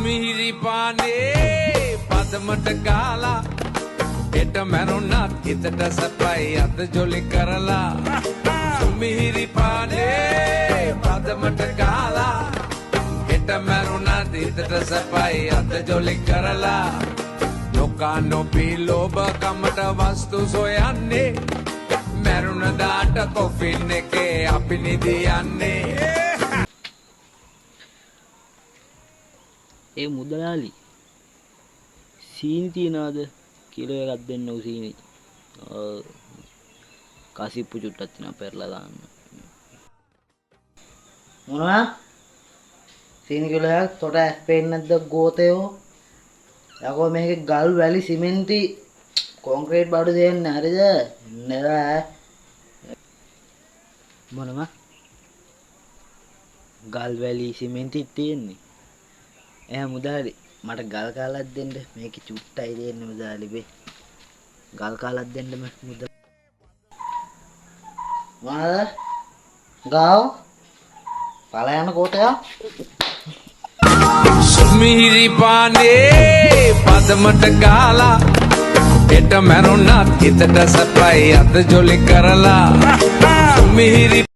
සුමිහිරි පානේ පදමට ගාලා, හෙට මැරුණත් හිතට සැපයි අද ජොලි කරලා. සුමිහිරි පානේ පදමට ගාලා, හෙට මැරුණත් හිතට සැපයි අද ජොලි කරලා. නොකා නොබී ලෝභකමට වස්තු සොයන්නේ, මැරුණ දාට කොෆින් එකේ අපි නිදියන්නේ. ඒ මුදලාලි, සීනි තියනවාද? කිලෝ එකක් දෙන්න සීනි. කසිප්පු චුට්ටක් තියෙනවා, පෙරලා දාන්න. මොනවා? සීනි කිලෝ එකක්? තොට ඇස් පේන්නේ නැද්ද ගෝතයෝ? යකෝ, මේකේ ගල් වැලි සිමෙන්ති කොන්ක්‍රීට් බඩු දෙන්න, හරිද? නෑ. මොනවා? ගල් වැලි සිමෙන්තිත් තියෙන්නේ? එහෙනම් මුදලාලි, මට ගල් කාලක් දෙන්න. මේකේ චුට්ටයි දෙන්න මුදලාලි බේ. ගල් කාලක් දෙන්න මුදල්. මොනවාද? ගාව පළ යන ගෝතයා. සුමිහිරි පානේ පදමට ගාලා, හෙට මැරුණත් හිතට සැපයි අද ජොලි කරලා. සුමිහිරි